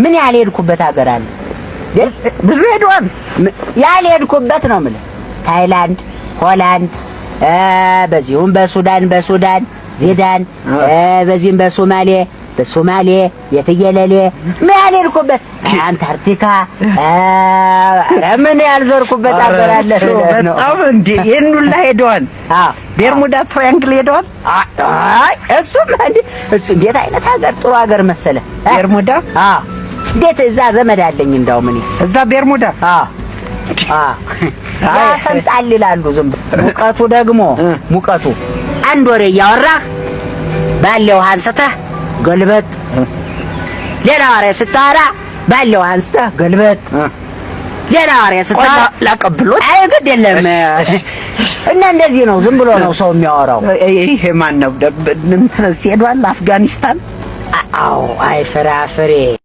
ምን ያልሄድኩበት ሀገር አለ? ብዙ ሄደዋል። ያልሄድኩበት ነው የምልህ። ታይላንድ፣ ሆላንድ፣ በዚሁም በሱዳን በሱዳን ዚዳን፣ በዚህም በሶማሌ በሶማሌ የትየለሌ፣ ምን ያልሄድኩበት፣ አንታርክቲካ፣ ኧረ ምን ያልዞርኩበት ሀገር አለ? በጣም እንዴ! ይሄን ሁላ ሄደዋል። ቤርሙዳ ትራያንግል ሄደዋል። አይ፣ እሱም እንዴ፣ እሱ እንዴት አይነት ሀገር፣ ጥሩ ሀገር መሰለ ቤርሙዳ። አዎ፣ እንዴት፣ እዛ ዘመድ አለኝ እንዳውም እኔ። እዛ ቤርሙዳ? አዎ፣ ያሰምጣል ይላሉ። ዝም ብሎ ሙቀቱ ደግሞ፣ ሙቀቱ አንድ ወሬ እያወራህ ባለው አንስተህ ገልበጥ፣ ሌላ ወሬ ስታወራ ባለው አንስተህ ገልበጥ፣ ሌላ ወሬ ስታወራ ላቀብሎት? አይ፣ ግድ የለም። እና እንደዚህ ነው፣ ዝም ብሎ ነው ሰው የሚያወራው። ይሄ ማን ነው? እንትን ሄዷል አፍጋኒስታን? አዎ፣ አይ ፍራፍሬ።